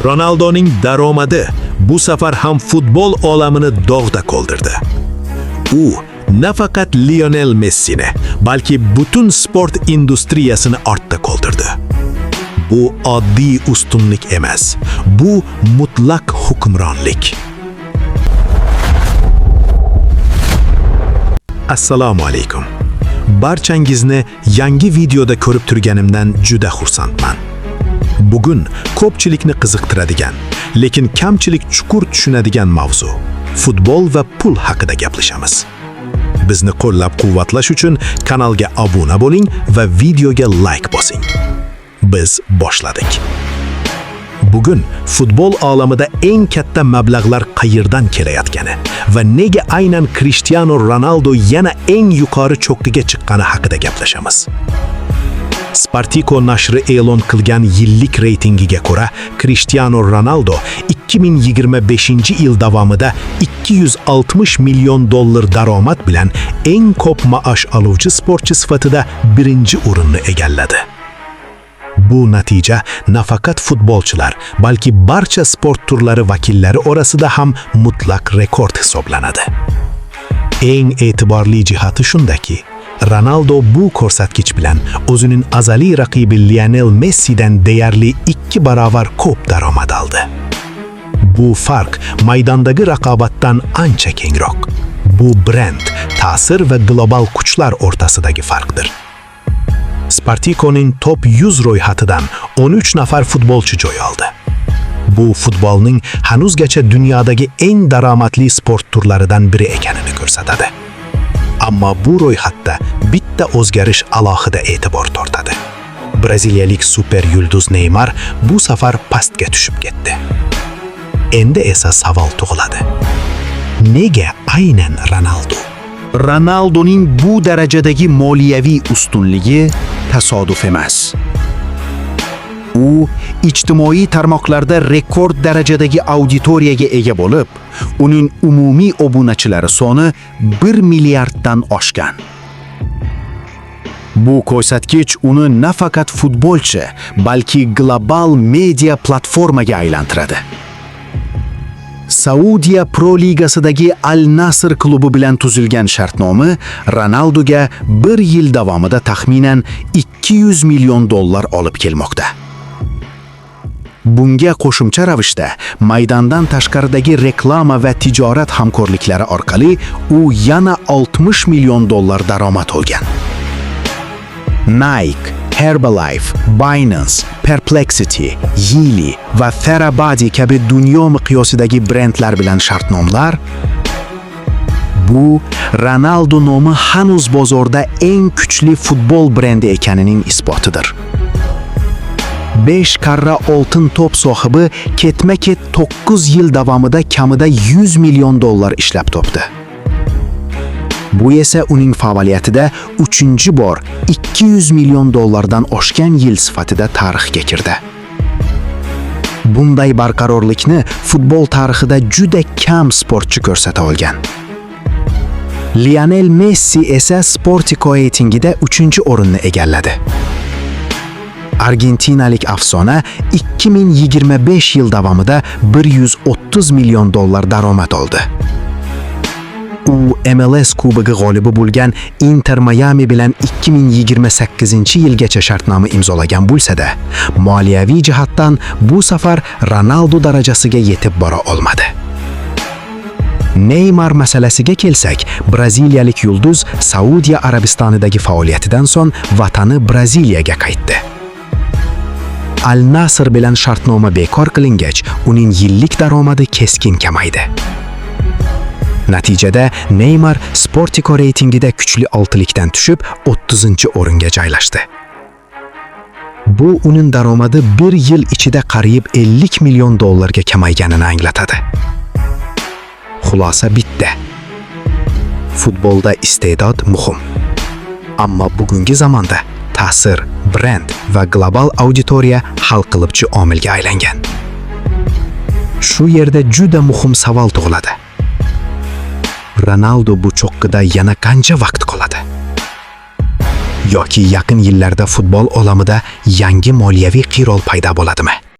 Ronaldoning daromadi bu safar ham futbol olamini dog'da qoldirdi. U nafaqat Lionel Messini, balki butun sport industriyasini ortda qoldirdi. Bu oddiy ustunlik emas, bu mutlaq hukmronlik. Assalomu alaykum. Barchangizni yangi videoda ko'rib turganimdan juda xursandman. Bugun ko'pchilikni qiziqtiradigan, lekin kamchilik chuqur tushunadigan mavzu futbol va pul haqida gaplashamiz. Bizni qo'llab-quvvatlash uchun kanalga obuna bo'ling va videoga like bosing. Biz boshladik. Bugun futbol olamida eng katta mablag'lar qayerdan kelayotgani va nega aynan Cristiano Ronaldo yana eng yuqori cho'qqiga chiqqani haqida gaplashamiz. Sportico nashri e'lon qilgan yillik reytingiga ko'ra, Cristiano Ronaldo 2025-yil davomida 260 million dollar daromad bilan eng ko'p maosh oluvchi sportchi sifatida birinchi o'rinni egalladi. Bu natija nafaqat futbolchilar, balki barcha sport turlari vakillari orasida ham mutlaq rekord hisoblanadi. Eng e'tiborli jihati shundaki, Ronaldo bu ko'rsatkich bilan o'zining azaliy raqibi Lionel Messidan deyarli 2 barobar ko'p daromad oldi. Bu farq maydondagi raqobatdan ancha kengroq. Bu brend, ta'sir va global kuchlar o'rtasidagi farqdir. Sportico'ning top 100 ro'yxatidan 13 nafar futbolchi joy oldi. Bu futbolning hanuzgacha dunyodagi eng daromadli sport turlaridan biri ekanini ko'rsatadi. Ammo bu ro'yxatda bitta o'zgarish alohida e'tibor tortadi. Braziliyalik super yulduz Neymar bu safar pastga tushib ketdi. Endi esa savol tug'iladi. Nega aynan Ronaldo? Ronaldoning bu darajadagi moliyaviy ustunligi tasodif emas. U ijtimoiy tarmoqlarda rekord darajadagi auditoriyaga ega bo'lib, uning umumiy obunachilari soni 1 milliarddan oshgan. Bu ko'rsatkich uni nafaqat futbolchi, balki global media platformaga aylantiradi. Saudiya Pro Ligasidagi Al Nasr klubi bilan tuzilgan shartnoma Ronaldoga bir yil davomida taxminan 200 million dollar olib kelmoqda. Bunga qo'shimcha ravishda maydondan tashqaridagi reklama va tijorat hamkorliklari orqali u yana 60 million dollar daromad olgan. Nike, Herbalife, Binance, Perplexity, Yili va Therabody kabi dunyo miqyosidagi brendlar bilan shartnomlar bu Ronaldo nomi hanuz bozorda eng kuchli futbol brendi ekanining isbotidir. 5 karra oltin to'p sohibi ketma-ket 9 yil davomida kamida 100 million dollar ishlab topdi. Bu esa uning faoliyatida 3-bor 200 million dollardan oshgan yil sifatida tarixga kirdi. Bunday barqarorlikni futbol tarixida juda kam sportchi ko'rsata olgan. Lionel Messi esa Sportico reytingida 3-o'rinni egalladi. Argentinalik afsona 2025 yil davomida 130 million dollar daromad oldi. U MLS Kubogi g'olibi bo'lgan Inter Miami bilan 2028-yilgacha shartnoma imzolagan bo'lsa-da, moliyaviy jihatdan bu safar Ronaldo darajasiga yetib bora olmadi. Neymar masalasiga kelsak, braziliyalik yulduz Saudiya Arabistonidagi faoliyatidan so'ng vatani Braziliyaga qaytdi. Al Nasr bilan shartnoma bekor qilingach, uning yillik daromadi keskin kamaydi. Natijada Neymar Sportico reytingida kuchli oltilikdan tushib, 30-o'ringa joylashdi. Bu uning daromadi bir yil ichida qariyb 50 million dollarga kamayganini anglatadi. Xulosa bitta. Futbolda iste'dod muhim. Ammo bugungi zamonda ta'sir, brend va global auditoriya hal qiluvchi omilga aylangan. Shu yerda juda muhim savol tug'iladi. Ronaldo bu cho'qqida yana qancha vaqt qoladi? Yoki yaqin yillarda futbol olamida yangi moliyaviy qirol paydo bo'ladimi?